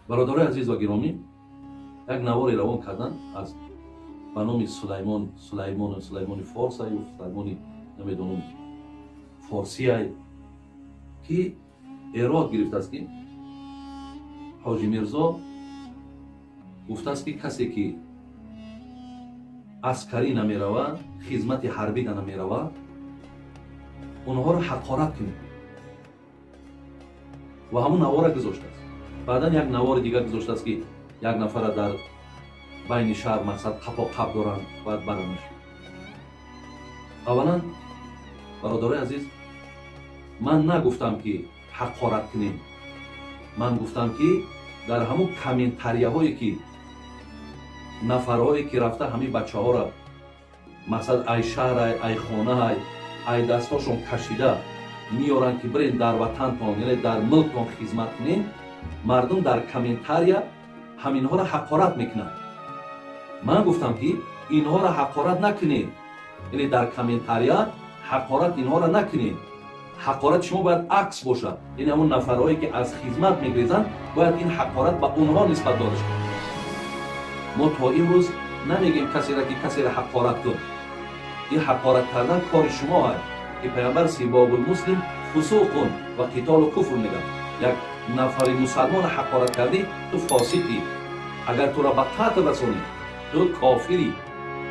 Бародарои азиз ва гиромӣ, як наворе равон кардан аз ба номи Сулаймон, Сулаймон, Сулаймони Форсай, Сулаймони намедонам форсияй, ки эрод гирифтааст, ки Ҳоҷи Мирзо гуфтааст, ки касе ки аскарӣ намеравад, хизмати ҳарбида намеравад, онҳоро ҳақорат кунед, ва ҳамун навора гузоштааст. Баъдан як навори дигар гузоштааст, ки як нафара дар байни шаҳр мақсад қапо қап доранд, бояд баранаш. Аввалан, бародарои азиз, ман нагуфтам, ки ҳақорат кунем. Ман гуфтам, ки дар ҳамун комментарияҳое, ки нафарҳое ки рафта ҳамин бачаҳоро мақсад ай шаҳрай, ай хонаҳай, ай дастҳошон кашида меоранд, ки бирен дар ватантон, яъне дар мулктон хизмат кунем, мардум дар комментария ҳаминҳоро ҳақорат мекунанд. Ман гуфтам, ки инҳоро ҳақорат накунед, яъне дар комментария ҳақорат инҳоро накунед. Ҳақорати шумо бояд акс бошад, яъне ҳамон нафарҳое ки аз хизмат мегрезанд, бояд ин ҳақорат ба онҳо нисбат дода шавад. Мо то имрӯз намегем касеро, ки касеро ҳақорат кун. Ин ҳақорат кардан кори шумо аст, ки пайғамбар сибобул муслим фусуқун ва қитолу куфр мегӯяд. Як нафари мусалмона ҳақорат кардӣ, ту фосиқӣ, агар туро ба қатл расонӣ, ту кофирӣ.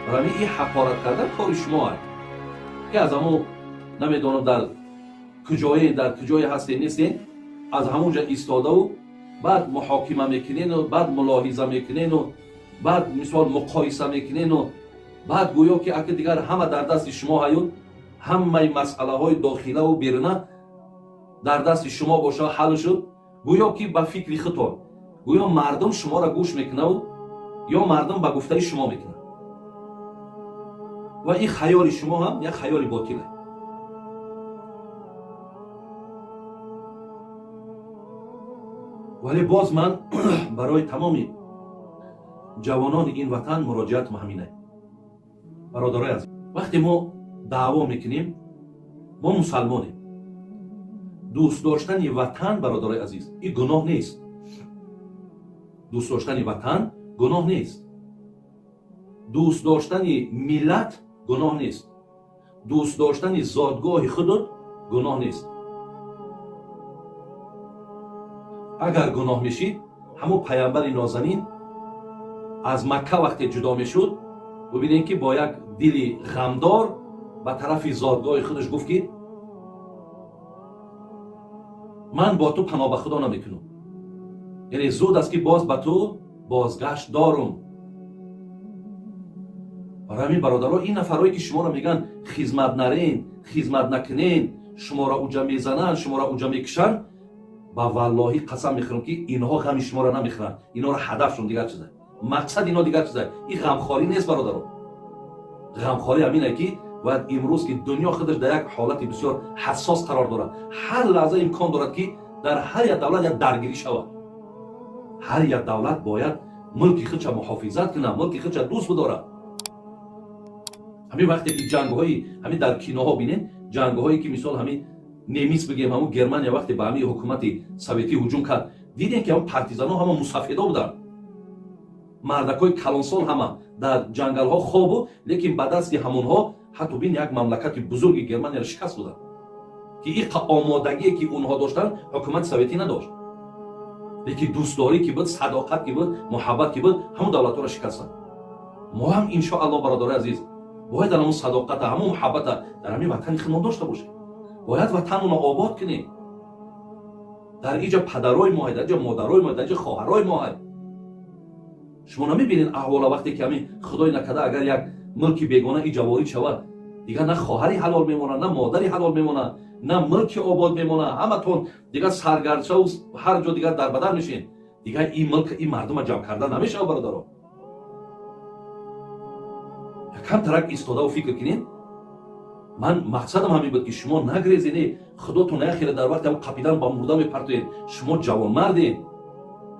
Барои ин ҳақорат кардан кори шумо аст, ки аз ҳамун намедонам дар куҷое, дар куҷое ҳастед, нестед, аз ҳамун ҷа истодаву баъд муҳокима мекунену, баъд мулоҳиза мекунену, баъд мисол муқоиса мекунену, баъд гӯё ки аки дигар ҳама дар дасти шумо ҳаюд, ҳамаи масъалаҳои дохилаву беруна дар дасти шумо боша, ҳал шуд. Гӯё ки ба фикри худтон, гӯё мардум шуморо гӯш мекунаву ё мардум ба гуфтаи шумо мекунад. Ва ин хаёли шумо ҳам як хаёли ботиле. Вале боз ман барои тамоми ҷавонони ин ватан муроҷиатам ҳаминае. Бародарои азиз, вақте мо даъво мекунем, мо мусалмонем, дӯст доштани ватан, бародарои азиз, ин гуноҳ нест. Дӯст доштани ватан гуноҳ нест, дӯст доштани миллат гуноҳ нест, дӯст доштани зодгоҳи худут гуноҳ нест. Агар гуноҳ мешид, ҳамун паямбари нозанин аз Макка вақте ҷудо мешуд, бубинем, ки бо як дили ғамдор ба тарафи зодгоҳи худаш гуфт, ки ман бо ту паноҳ ба Худо намекунам, яъне зуд аст, ки боз ба ту бозгашт дорум. Барои ҳамин, бародаро, ин нафарҳое ки шуморо мегӯянд хизмат нарен, хизмат накунен, шуморо уҷа мезананд, шуморо уҷа мекушанд, ба валлоҳӣ қасам мехӯрам, ки инҳо ғами шуморо намехӯранд. Инҳоро ҳадафшон дигар чиза, мақсад инҳо дигар чиза. Ин ғамхорӣ нест, бародаро. Ғамхорӣ ҳамине, ки бояд имрӯз, ки дунё худаш дар як ҳолати бисёр ҳассос қарор дорад, ҳар лаҳза имкон дорад, ки дар ҳар як давлат як даргирӣ шавад, ҳар як давлат бояд мулки худша муҳофизат кунад, мулки худша дӯст бидорад. Ҳамин вақте ки ҷангҳои ҳамин дар киноҳо бинед, ҷангҳое ки мисол ҳамин немис бигем, ҳамун Германия вақте ба ҳамин ҳукумати советӣ ҳуҷум кард, дидем, ки ҳамун партизанҳо ҳама мусафедо буданд, мардакҳои калонсол ҳама дар ҷангалҳо хобу, лекин ба дасти ҳамонҳо ҳатто бин як мамлакати бузурги Германияро шикаст доданд, ки иқа омодагие ки онҳо доштанд, ҳукумати советӣ надошт. Лекин дӯстдорӣ ки буд, садоқат ки буд, муҳаббат ки буд, ҳамун давлатҳоро шикастанд. Мо ҳам иншоаллоҳ, бародарои азиз, бояд дар ҳамун садоқата, ҳамун муҳаббата дар ҳамин ватани худмон дошта бошем. Бояд ватанмонро обод кунем. Дар иҷа падарои мо, дар иҷа модарои мо, дар иҷа хоҳарои мо. Шумо намебинед аҳвола, вақте ки ҳамин худои накарда агар як мулки бегона иҷа ворид шавад, дигар на хоҳари ҳалол мемонад, на модари ҳалол мемонад, на мулки обод мемонад. Ҳаматон дигар саргарчаву ҳар ҷо дигар дарбадар мешед. Дигар ин мулк, ин мардума ҷамъ кардан намешавад. Бародаро, камтарак истодаву фикр кунед. Ман мақсадам ҳамин буд, ки шумо нагрезене, худотон яхеле дар вақти ҳам қапидан ба мурда мепартоед. Шумо ҷавонмардед.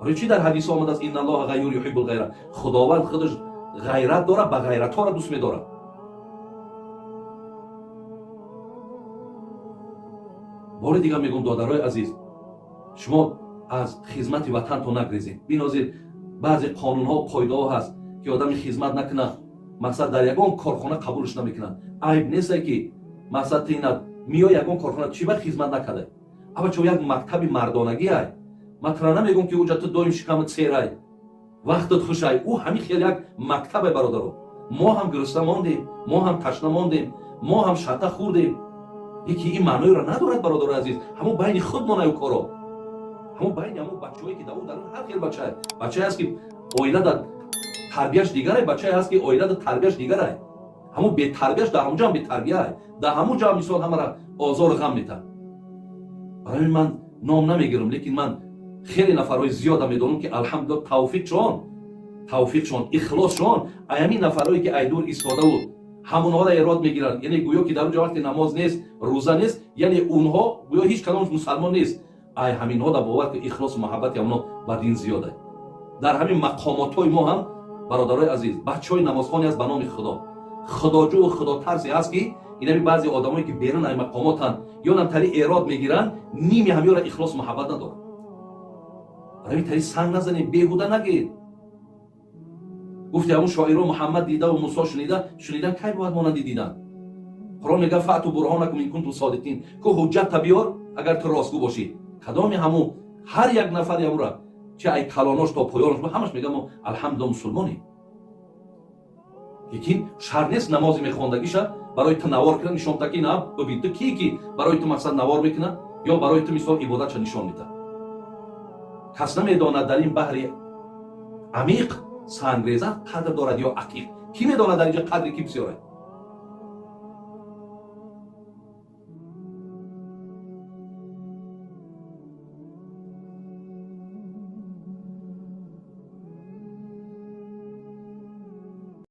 Барои чӣ дар ҳадисо омадааст: инналлоҳа ғайюр юҳиббул ғайра? Худованд худаш ғайрат дорад, ба ғайратҳоро дӯст медорад. Бори дигар мегӯм, додарои азиз, шумо Аз хизмати ватантон нагрезед. Бинозир, баъзе қонунҳо, қоидаҳо ҳаст, ки одами хизмат накунад, мақсад, дар ягон корхона қабулш намекунад. Айб несте, ки мақсад, ту ина миё ягон корхона, чӣ ба хизмат накарда? Абачо, як мактаби мардонагӣ ай. Ман тара намегӯм, ки уҷа ту доим шикамат серай, вақтат хушай. Ӯ ҳамин хел як мактабе, бародаро. Мо ҳам гурусна мондем, мо ҳам ташна мондем, мо ҳам шата хӯрдем, яке ин маъноеро надорад, бародари азиз. Ҳамон байни худмон аю коро, ҳамон байни ҳамон бачаҳое, ки дар дарун ҳар хел бачае. Бачае ҳаст, ки оила дар тарбияш дигарай, бачае ҳаст, ки оила дар тарбияш дигарай. Ҳамон бетарбияш дар ҳамон ҷо ҳам бетарбияй, дар ҳамон ҷо ҳам мисол ҳамара озору ғам метаҳад. Барои ман ном намегирам, лекин ман хеле нафарҳои зиёда медонам, ки, алҳамдулилла, тавфиқшон, ихлосшон аями нафарҳое, ки айдур истодаву ҳамонҳоро эрод мегиранд, яъне гӯё ки дар он ҷо вақте намоз нест, рӯза нест, яъне онҳо гӯё ҳеҷ кадом мусалмон нест. Ай ҳаминҳо да бовар, ки ихлосу муҳаббати ҳамонҳо ба дин зиёда. Дар ҳамин мақомотҳои мо ҳам, бародарои азиз, бачаҳои намозхоне аст, ба номи Худо, худоҷӯу худотарсе ҳаст, ки инами баъзе одамое, ки берун ай мақомотанд ё нам тари эрод мегиранд, ними ҳамёра ихлосу муҳаббат надоранд. Барои тари санг назанед, беҳуда нагед. Гуфти ҳамун шоиро: Муҳаммад дидаву Мусо шунида, шунидан кай бояд монанди дидан? Қуръон мега: "فأتوا برهانكم إن كنتم صادقين". Ку ҳуҷҷатта биёр, агар ту ростгӯ бошӣ. Кадоми ҳамун ҳар як нафари ҳамура, чи ай калонош то поёнош, ҳамаш мега: "Мо, алҳамдулилла, мусулмонем". Лекин шарт нест намози мехондагиша барои ту навор кунад, нишон та, ки на бибин. Ту кӣ, ки барои ту, мақсад, навор мекунад ё барои ту, мисол, ибодатша нишон медиҳад? Кас намедонад, дар ин баҳри амиқ сангреза қадр дорад ё ақиқ. Кӣ медонад, дар инҷа қадри ки бисёрад?